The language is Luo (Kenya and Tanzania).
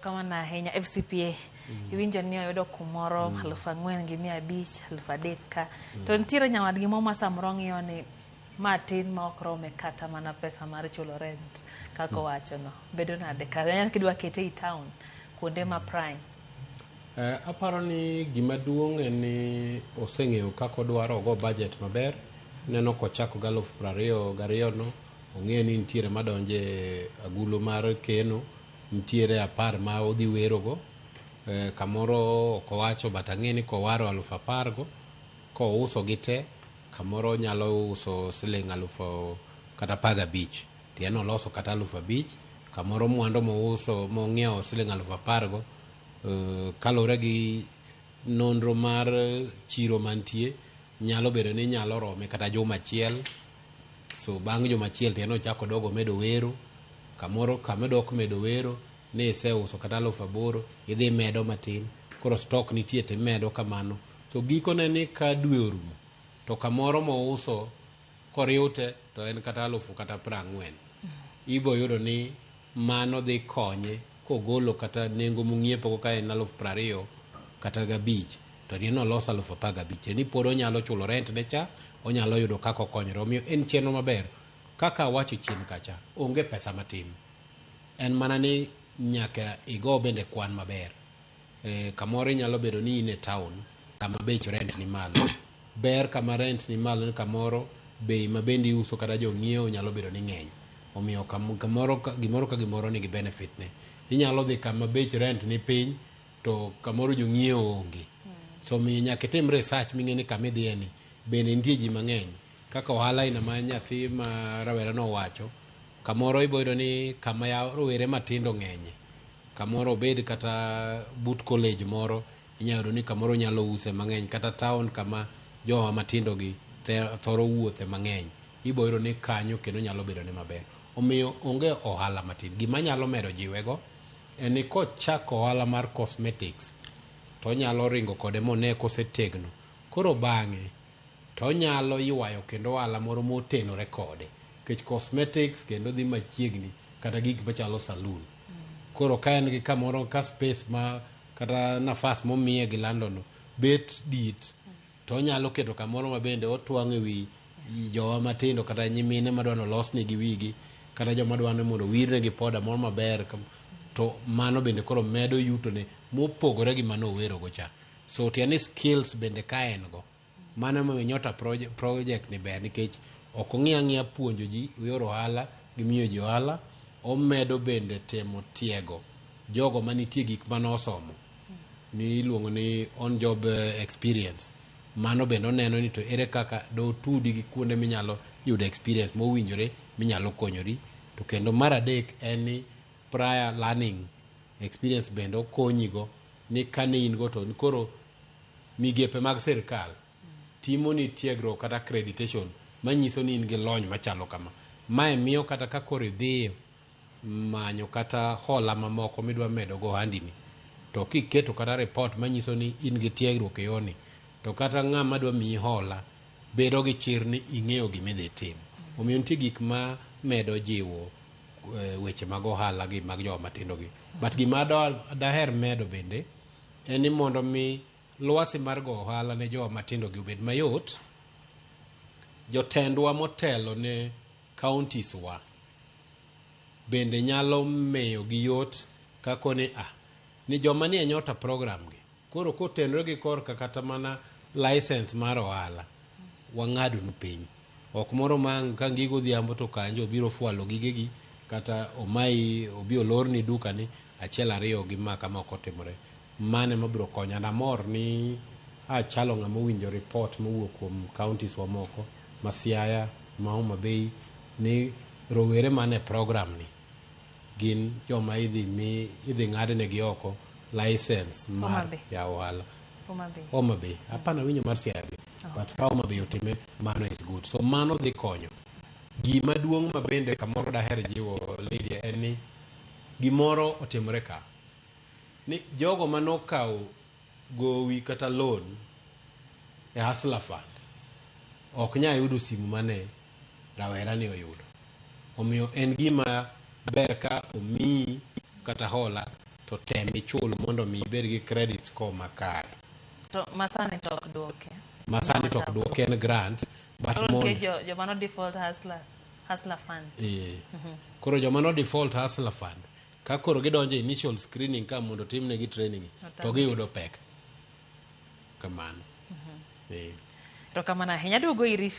Kamano ahinya FCPA. Iwinjo ni oyudo kumoro 4,500, 3,000 ka. To nitiere nyawadgi moro ma samoro ng'iyo ni ma tin ma ok rome kata mana pesa mar chulo rent kaka owachono. Bedo nade ka kidwa kete ei town kuonde ma prime. Aparo ni gima duong' en ni oseng'eyo kaka odwaro ogo budget maber. Ineno kochako gi 22,000 no, ong'eyo ni nitiere madonjo e agulu mar keno, nitiere 10 ma odhi werogo. Kamoro ok owacho but ang'e ni kowaro 10,000 go, kouso gi te, kamoro onyalo uso siling alufu kata 15. Tiende noloso kata 5,000, kamoro mwandu mouso mong'iewo siling 10,000 go, kaluwore gi nonro mar chiro mantie, nyalo bedo ni nyalo rome kata juma achiel. So bang' juma achiel tiende ochako odogo omedo wero, kamoro kamodok medo wero ni iseuso kata 8,000, idhi medo matin, koro stock nitie timedo kamano. So gikone ni ka dwe orumo, to kamoro mouso koriw te to en kata alufu kata 40. Ibo yudo ni mano dhi konye kogolo kata nengo mong'iepo go ka en 20,000 kata gabich, to ni noloso 15,000. Ni pod onyalo chulo rent ne cha, onyalo yudo kaka okonyore. Omiyo en chenro maber. Kaka awacho chien kacha, onge pesa matin. En mana ni nyaka igo bende kwan maber. Kamoro inyalo bedo ni in e town kama bech rent ni malo. Ber kama rent ni malo ni kamoro bei ma bende iuso kata jong'iewo nyalo bedo ni ng'eny. Omiyo kamoro gimoro ka gimoro nigi benefit ne. Inyalo dhi kama bech rent ni piny to kamoro jong'iewo onge. So omiyo nyaka itim research ming'e ni kama idhiye ni bende nitie ji mang'eny. Kaka ohala aina ma nyathi ma rawera no owacho, kamoro ibo yudo ni kama rowere matindo ng'enye. Kamoro obed kata but college moro, inyalo yudo ni kamoro nyalo use mang'eny, kata town kama jowa matindo gi thoro wuothe mang'eny. Ibo yudo ni kanyo kendo nyalo bedo ne maber. Omiyo onge ohala matin. Gima nyalo medo jiwego en ni kochako ohala mar cosmetics, to onyalo ringo kode mone kosetegno. Koro bang'e, to onyalo ywayo kendo ohala moro motenore kode. Nikech cosmetics kendo dhi machiegni kata gik machalo saloon. Koro ka en gi kamoro ka space ma kata nafas momiye gi London no bet dit, to onyalo keto kamoro ma bende otwang'o e wi jowa matindo kata nyimine madwa ni olosnegi wigi, kata joma dwa ni mondo owirnegi poda moro maber, to mano bende koro medo yutone mopogore gi mano owerogo cha. So tiende ni skills bende ka en go. Mano emomiyo Nyota project ni ber nikech ok ong'i ang'iya puonjo ji yor ohala gi miyo ji ohala, omedo bende temo tiego jogo manitie gik manosomo ni iluongo ni on job experience. Mano bende oneno ni to ere kaka dotudi gi kuonde minyalo yudo experience mowinjore minyalo konyori. To kendo mar adek en ni prior learning experience bende okonyigo ni kane in go to koro migepe mag sirkal timo ni tiegruok kata accreditation manyiso ni in gi lony machalo kama. Mae miyo kata ka koro idhi manyo kata hola mamoko midwa medo go ohandini, to kiketo kata report manyiso ni in gi tiegruok e yorni, to kata ng'ama dwa miyi hola bedo gi chir ni ing'eyo gima idhi timo. Omiyo nitie gik ma medo jiwo weche mag ohala gi mag jowa matindo gi. But gima daher medo bende en ni mondo mi lwasi mar go ohala ne jowa matindo gi obed mayot, jotendwa motelo ne counties wa bende nyalo miyo gi yot kako ni ni joma nie Nyota program gi koro kotenore gi korka kata mana license mar ohala wang'ado nu piny. Ok moro ma ka ngi godhiambo to kanjo obiro fwalo gigegi kata omayi obi olorni dukani achiel ariyo gi ma kama ok otimore. Mano ema biro konyo. And amor ni achalo ng'ama owinjo report mowuok kuom counties wa moko ma Siaya, ma Homa Bay ni rowere man e program ni gin joma idhi mi idhi ng'adnegi oko license mar yawo ohala. Homa Bay. Homa Bay. Hapana winjo mar Siaya be. But ka Homa Bay otime, mano is good. So mano dhi konyo. Gima duong' ma bende kamoro daher jiwo Lydia en ni gimoro otimore ka. Ni jogo manokawo gowi kata loan e Hustler Fund ok nyal yudo simu mane rawera ni oyudo. Omiyo en gima ber ka omiyi kata hola to tem ichul mondo mi ibed gi credit score makare. To masani to ok duoke. Masani to ok duoke, en grant, but Koro nitie mondo joma no default hustler fund. Koro joma no default Hustler Fund, ka koro gidonjo e initial screening ka mondo timnegi training, to giyudo pek kamano. Erokamano ahinya. Aduogo iri.